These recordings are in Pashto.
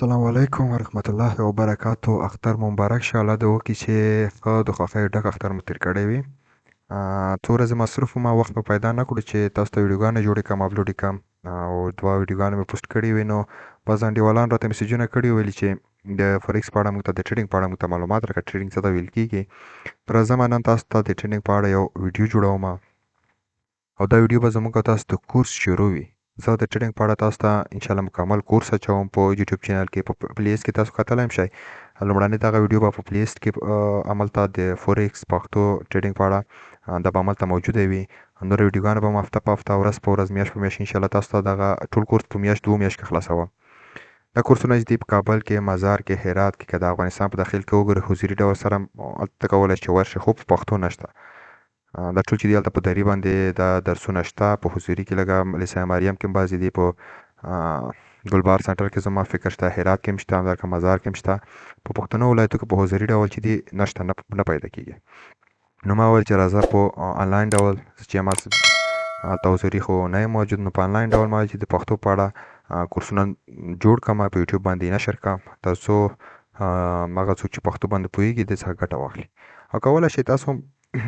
السلام علیکم ورحمت الله وبرکاتو. اختر مو مبارک شه. الله دې وکړي چې ښه د خوښۍ ډک اختر مو تېر کړی وي. څو ورځې مصروف وم، وخت مې پیدا نه کړو چې تاسو ته ویډیوګانې جوړې کړم، اپلوډ یې کړم، او دوه ویډیوګانې مې پوسټ کړې وې. نو بعض انډیوالان راته میسجونه کړي، ویلي چې د فوریکس په اړه موږ ته، د ټریډینګ په اړه موږ ته معلومات راکړه، ټریډینګ څه ته ویل کېږي. راځم نن تاسو ته د ټریډینګ په اړه یو ویډیو جوړوم، او دا ویډیو به زموږ تاسو د کورس شروع وي. زه د ټریډینګ په اړه تاسو ته ان شاء الله مکمل کورس اچوم په یوټیوب چینل کې، په پلی لیست کې تاسو کتلی هم شئ. لومړنۍ دغه ویډیو به په پلی لیست کې عملته د فوریکس پښتو ټریډینګ په اړه دا به عملته موجوده وي. نور ویډیوګانې به هم هفته په هفته، ورځ په ورځ، میاشت په میاشت ان شاء الله تاسو ته دغه ټول کورس په میاشت دوه میاشت کې خلاصوم. دا کورسونه چې دي په کابل کې، مزار کې، هرات کې، که د افغانستان په داخل کې وګورئ، حضوري ډول سره هلته کولی شئ چې ورشئ، خو په پښتو نشته. دا ټول چې دي هلته په دري باندې دا درسونه شته. په حضوري کې لکه لیسه مریم کې هم بعضې دي، په ګلبار سنټر کې زما فکر شته، هرات کې هم شته، همدارنګه مزار کې هم شته. په پښتنو ولایتو کې په حضوري ډول چې دي نشته، نه پیدا کېږي. نو ما ویل چې راځه په آنلاین ډول، چې ما هلته حضوري خو نه یم موجود، نو په آنلاین ډول ما ویل چې د پښتو په اړه کورسونه جوړ کړم، په یوټیوب باندې نشر کړم، تر څو هغه څوک چې پښتو باندې پوهېږي دې څخه ګټه واخلي. او کولی شئ تاسو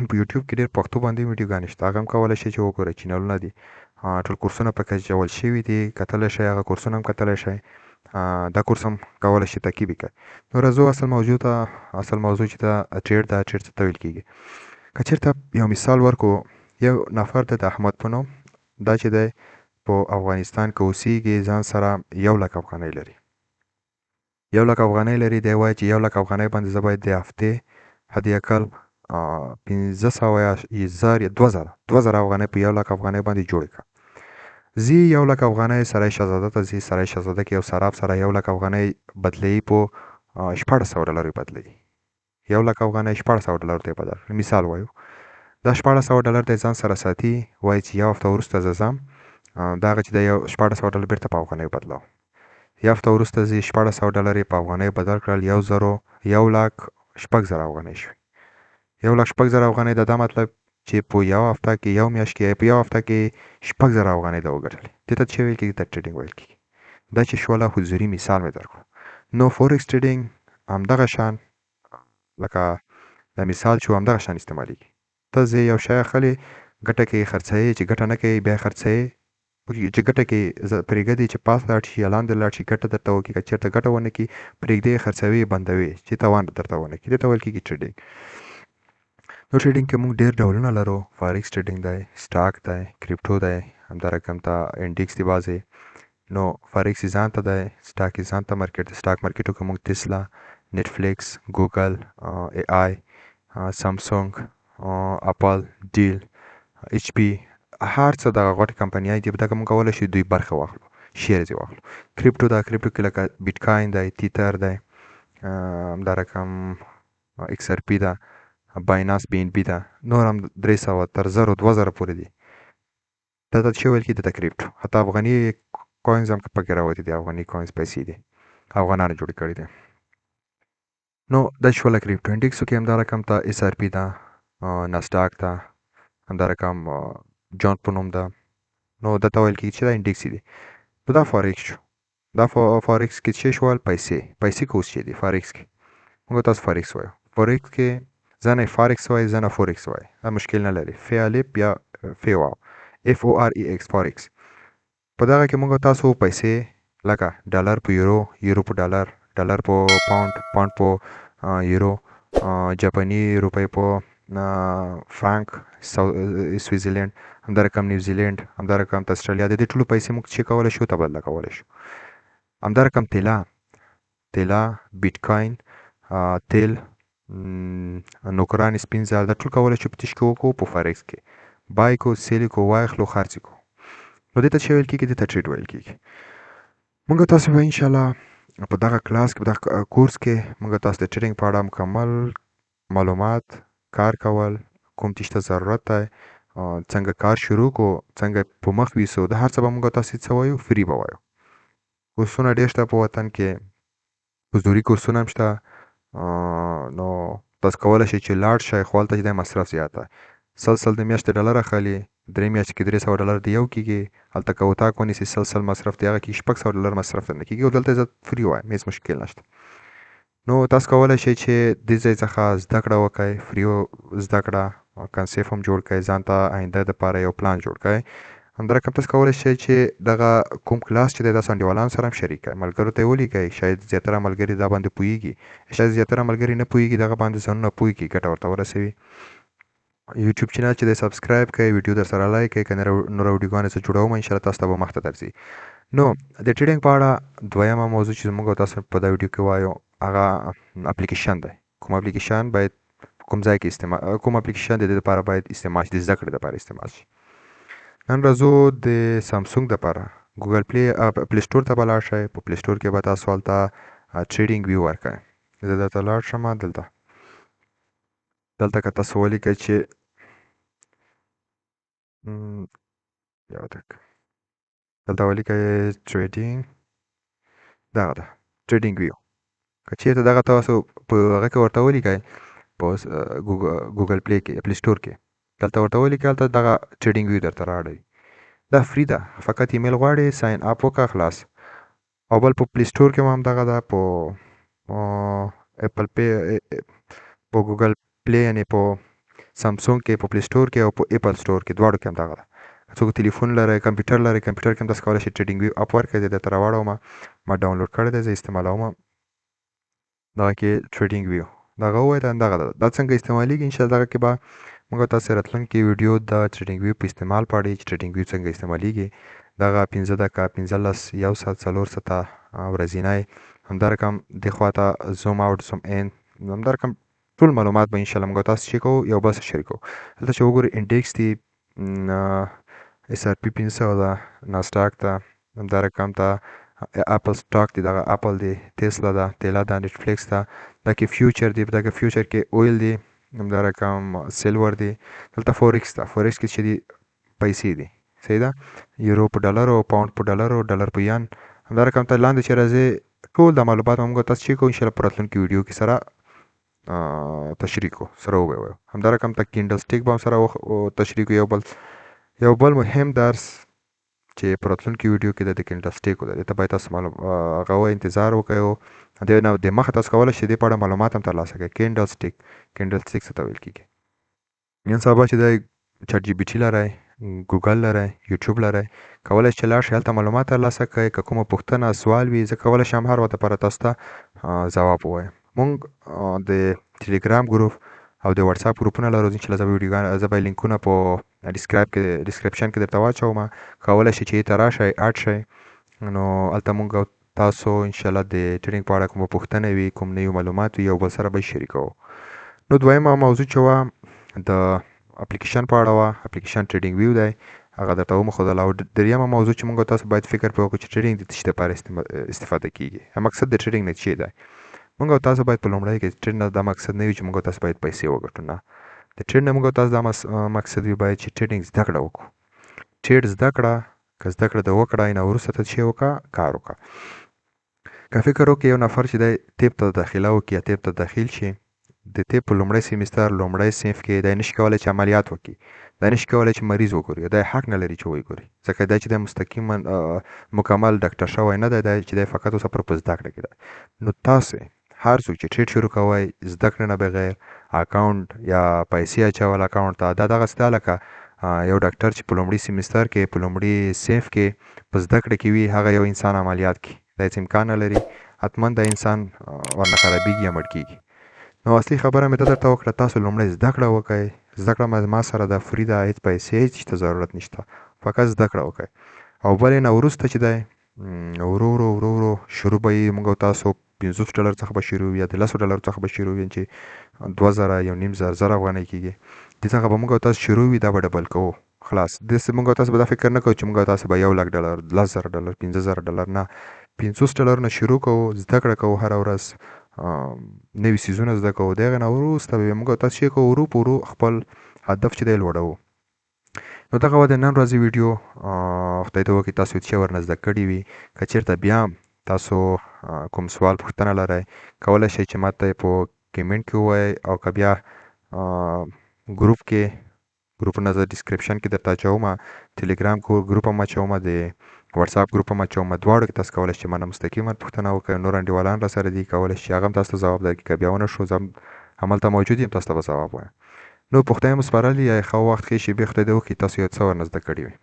په یوټیوب کې ډېر پښتو باندې ویډیوګانې شته، هغه هم کولی شئ چې وګورئ. چینلونه دي، ټول کورسونه پکې اچول شوي دي، کتلی شئ، هغه کورسونه هم کتلی شئ، دا کورس هم کولی شئ تعقیب یې کړئ. نو راځو اصل موضوع ته. اصل موضوع چې ده ټریډ ده. ټریډ څه ته ویل کېږي؟ که چېرته یو مثال ورکو، یو نفر دی د احمد په نوم، دا چې دی په افغانستان کې اوسیږي، ځان سره 1 لک افغانۍ لري. 1 لک افغانۍ لري، دی وایي چې 1 لک افغانۍ باندې زه باید د هفتې حد اقل 500 یا 1000 یا 2000، 2000 افغانۍ په 1 لک افغانۍ باندې جوړې کړم. ځي 1 لک افغانۍ سرای شهزاده ته ځي، سرای شهزاده کې یو صراف سره 1 لک افغانۍ بدلوي، په 1600 ډالر یې بدلوي. 1 لک افغانۍ 1600 ډالر ته یې بدل کړ، مثال وایو. دا 1600 ډالر دی ځان سره ساتي، وایي چې یو هفته وروسته زه ځم، دا هغه چې د یو 1600 ډالر بیرته په افغانیو بدلوم. یو هفته وروسته ځي، 1600 ډالر یې په افغانیو بدل کړل، یو زرو 1,06,000 افغانۍ شوې. 1,06,000 افغانۍ، دا مطلب چې په یو هفته کې، یو میاشت کې، په یو هفته کې 6000 افغانۍ دا وګټلې. دې ته څه ویل کېږي؟ ته ټریډینګ ویل کېږي. دا چې شوله حضوري مثال مې درکړو. نو فوریکس ټریډینګ همدغه شان، لکه دا مثال چې همدغه شان استعمالیږي. ته ځې یو شی اخلې، ګټه کوي خرڅوي، چې ګټه نه کوي بیا خرڅوي، چې ګټه کوي پرېږدي چې پاس لاړ شي یا لاندې لاړ شي، ګټه درته وکړي. که چېرته ګټه ونه کړي، پرېږدي، خرڅوي، بندوي چې تاوان درته ونه کړي. دې ته ویل کېږي ټریډینګ. نو ټریډینګ کې موږ ډېر ډولونه لرو. فاریکس ټریډینګ دی، سټاک دی، کریپټو دی، همدا رقم ته انډیکس دی بعضې. نو فاریکس یې ځان ته دی، سټاک یې ځان ته مارکیټ دی. سټاک مارکیټو کې موږ تسلا، نتفلیکس، ګوګل، ای آی، سامسونګ، اپل، ډیل، ایچ پي، هر څه دغه غټې کمپنیانې دي، په دغه موږ کولی شو دوی برخه واخلو، شیرز یې واخلو. کریپټو ده، کریپټو کې لکه بیټکاین دی، تیتر دی، همدا رقم ایکس ار پي ده، باینانس بي ان بي ده، نور هم 300 تر 1000 2000 پورې دي. دا ته څه ویل کېږي؟ د کریپټو. حتی افغاني کوینز هم پکې راوتي دي، افغاني کوینز پیسې دي، افغانانو جوړې کړي دي. نو دا شوله کریپټو. انډیکسو کې همدا رقم ته اس ار پي ده، ناسډاک ده، همدا رقم جان په نوم ده. نو دا ته ویل کېږي چې دا انډیکس دي. نو دا فاریکس شو. دا فاریکس کې څه شول؟ پیسې. پیسې کوس چې دي فاریکس کې، موږ تاسو فاریکس وایو. فاریکس کې ځنه فاریکس وایي، ځنه فورکس وایي، دا مشکل نه لري. ف الف یا ف واو، FOREX، فاریکس. په دغه کې موږ تاسو پیسې لکه ډالر په یورو، یورو په ډالر، ډالر په پاونډ، پاونډ په یورو، جاپاني روپۍ په فرانک سویزرلینډ، همدا رقم نیوزیلینډ، همدا رقم ته استرالیا، د دې ټولو پیسې موږ چې کولی شو تبادله کولی شو. همدا رقم طلا، طلا، بیټکاین، تیل، نوکران، سپین زر، دا ټول کولی شو په څه کې وکړو؟ په فاریکس کې بای کو، سیل کو، واخلو، خرڅ کو. نو دې ته څه ویل کېږي؟ دې ته ټریډ ویل کېږي. موږ تاسو به ان شاء الله په دغه کلاس کې، په دغه کورس کې موږ تاسو د ټریډینګ په اړه مکمل معلومات، کار کول، کوم څه ته ضرورت دی، څنګه کار شروع کو، څنګه په مخ ویسو، د هر څه به موږ تاسو څه وایو؟ فري به وایو. کورسونه ډېر شته په وطن کې، حضوري کورسونه هم شته. نو تاسو کولی شئ چې لاړ شئ، خو هلته چې دی مصرف زیات دی، سل سل د میاشتې ډالر اخلي. درې میاشتې کې 300 ډالر د یو کیږي. هلته که اتاق ونیسي سل سل مصرف دی، هغه کې 600 ډالر مصرف نه کیږي، او دلته زه فري وایم، هیڅ مشکل نشته. نو تاسو کولی شئ چې دې ځای څخه زده کړه وکړئ، فري زده کړه، کنسیف هم جوړ کړئ، ځان ته آینده دپاره یو پلان جوړ کړئ. همدارنګه تاسو کولی شئ چې دغه کوم کلاس چې دی تاسو انډیوالانو سره هم شریک کړئ، ملګرو ته یې ولیکئ. شاید زیاتره ملګري دا باندې پوهیږي، شاید زیاتره ملګري نه پوهیږي، دغه باندې ځانونه پوه کړي، ګټه ورته ورسوي. یوټیوب چینل چې دی سبسکرایب کړئ، ویډیو در سره لایک کړئ، که نور ویډیوګانې څه جوړوم ان شاء الله تاسو ته به مخته درځي. نو د ټریډینګ په اړه دویمه موضوع چې موږ تاسو په دا ویډیو کې وایو هغه اپلیکیشن دی. کوم اپلیکیشن باید کوم ځای کې استعمال، کوم اپلیکیشن د دې لپاره باید استعمال شي، د زده کړې لپاره استعمال شي. نن راځو د سامسونګ لپاره ګوګل پلی پلی سټور ته به لاړ شئ. په پلی سټور کې به تاسو هلته ټریډینګ ویو ورکړئ. زه درته لاړ شم دلته، دلته که تاسو ولیکئ چې یو دقیقه، دلته ولیکئ ټریډینګ، دغه ده ټریډینګ ویو. که چیرته دغه تاسو په هغه کې ورته ولیکئ، په ګوګل پلی کې، پلی سټور کې دلته ورته ولیکئ، هلته دغه ټریډینګ ویو درته راوړي. دا فري ده، فقط ایمیل غواړي، ساین اپ وکړه، خلاص. او بل په پلی سټور کې هم دغه ده، په اپل پی، په ګوګل پلی، یعنی په سامسونګ کې په پلی سټور کې او په اپل سټور کې دواړو کې هم دغه ده. څوک تلیفون لري، کمپیوټر لري، کمپیوټر کې هم تاسو کولی شئ ټریډینګ ویو اپ ورکړئ. زه درته راوړم، ما ډاونلوډ کړی دی، زه استعمالوم دغه کې ټریډینګ ویو دغه ووایي، دغه ده. دا څنګه استعمالیږي ان شاء الله دغه کې به موږ تاسو راتلونکې ویډیو د ټریډینګ ویو په استعمال په اړه چې ټریډینګ ویو څنګه استعمالیږي. دغه 5 دقیقه، 15، 1 ساعت، 4 ساعته ورځینی، همدا رقم دې خوا ته زوم اوټ، زوم ان، همدا رقم ټول معلومات به ان شاء الله موږ تاسو چې کوو یو بل سره شریکو. دلته چې وګورئ انډیکس دی، اس ار پی 500 ده، ناسډاک ده، همدا رقم ته اپل سټاک دی، دغه اپل دی، تسلا ده، تیلا ده، نتفلیکس ده، دا کې فیوچر دی، په دغه فیوچر کې اویل دی، همدا رقم سیلور دی. دلته فوریکس ده، فوریکس کې چې دی پیسې دي، صحیح ده، یورو په ډالرو، پاونډ په ډالرو، ډالر په ین، همدا رقم ته لاندې چې راځي ټول دا معلومات موږ تاسو چې کوو ان شاء الله په راتلونکي ویډیو کې سره تشریح کو، سره ووایو. همدا رقم ته کینډل سټیک به هم سره تشریح کو. یو بل مهم درس چې په راتلونکي ویډیو کې د کینډل سټیک ده، ته باید تاسو معلوم هغه انتظار وکړئ. دې نه د مخه تاسو کولی شئ دې په اړه معلومات هم ترلاسه کړئ. کینډل سټیک، کینډل سټیک څه ته ویل کېږي؟ نن سبا چې دی چټ جي بي ټي لرئ، ګوګل لرئ، یوټیوب لرئ، کولی شئ چې لاړ شئ هلته معلومات ترلاسه کړئ. که کومه پوښتنه سوال وي، زه کولی شم هر وخت لپاره تاسو ته ځواب ووایم. موږ د ټلګرام ګروپ او د واتساپ ګروپونه لرو، ان شاء الله زه به ویډیوګانې، زه به لینکونه په ډیسکرایب کې، ډیسکرپشن کې درته واچوم، کولی شئ چې ته راشئ، اډ شئ. نو هلته موږ تاسو ان شاء الله د ټریډینګ په اړه کومه پوښتنه وي، کوم نوي معلومات وي، یو بل سره به شریکوو. نو دویمه موضوع چې وه د اپلیکیشن په اړه وه، اپلیکیشن ټریډینګ ویو دی، هغه درته وموښودله. او دریمه موضوع چې موږ تاسو باید فکر پرې وکړو چې ټریډینګ د څه شي لپاره استفاده کیږي، مقصد د ټریډینګ نه څه دی. موږ تاسو باید په لومړی کې ټریډ نه دا مقصد نه وي چې موږ تاسو باید پیسې وګټو، نه، د ټریډ نه موږ تاسو دا مقصد وي باید چې ټریډینګ زده کړه وکړو. ټریډ زده کړه، که زده کړه د وکړه نه وروسته ته څه وکړه، کار وکړه. که فکر وکړې یو نفر چې دی طب ته داخله وکړي یا طب ته داخل شي، د طب په لومړی سیمستر لومړی صنف کې دی نشي کولی چې عملیات وکړي، دی نشي کولی چې مریض وګوري، دی حق نه لري چې وګوري، ځکه دی چې دی مستقیما مکمل ډاکټر شوی نه دی، دی چې دی فقط اوسه پر په زده کړه کې دی. نو تاسې هر څوک چې ټریډ شروع کوئ، زده کړې نه بغیر اکاونټ یا پیسې اچول اکاونټ ته، دا دغسې ده لکه یو ډاکټر چې په لومړي سیمستر کې په لومړي صنف کې په زده کړه کې وي، هغه یو انسان عملیات کړي، دا هېڅ امکان نه لري، حتما دا انسان ورنه خرابېږي یا مړ کېږي. نو اصلي خبره مې دا درته وکړه، تاسو لومړی زده کړه وکړئ. زده کړه ما سره ده، فري ده، هېڅ پیسې هېڅ ته ضرورت نشته، فقط زده کړه وکړئ. او بلې نه وروسته چې دی ورو ورو ورو ورو شروع به یې موږ او تاسو 50 ډالر څخه به شروع وي یا د 10 ډالر څخه به شروع وي چې 2000، 1500، 1000 افغانۍ کېږي، دې څخه به موږ او تاسو شروع وي، دا به ډبل کوو. خلاص، داسې موږ او تاسو به دا فکر نه کوو چې موږ او تاسو به 1 لک ډالر، 10,000 ډالر، 5000 ډالر، نه، 50 ډالر نه شروع کوو، زده کړه کوو، هره ورځ نوي څیزونه زده کوو. د هغې نه وروسته به موږ او تاسو چې کوو ورو په ورو خپل هدف چې دی لوړوو. نو دغه وه د نن ورځې ویډیو. خدای ته وکړي تاسو څه ورنه زده کړي وي. که چېرته بیا تاسو کوم سوال پوښتنه لرئ، کولی شئ چې ماته یې په کمنټ کې ووایئ، او که بیا ګروپ کې ګروپونه زه ډیسکریپشن کې درته اچوم، ټلګرام ګروپ هم اچوم، د واتساپ ګروپ هم اچوم. دواړو کې تاسو کولای شئ چې مانه مستقیما پوښتنه وکړئ. نور انډیوالان را سره دي، کولای شئ چې هغه هم تاسو ته ځواب درکړي. که بیا ونه شو، زه هم هملته موجود یم، تاسو ته به ځواب وایم. نو پوښتنې مو سپارلې، ښه وخت، ښې شېبې خدای دې وکړي تاسو یو څه ورنه زده کړي وي.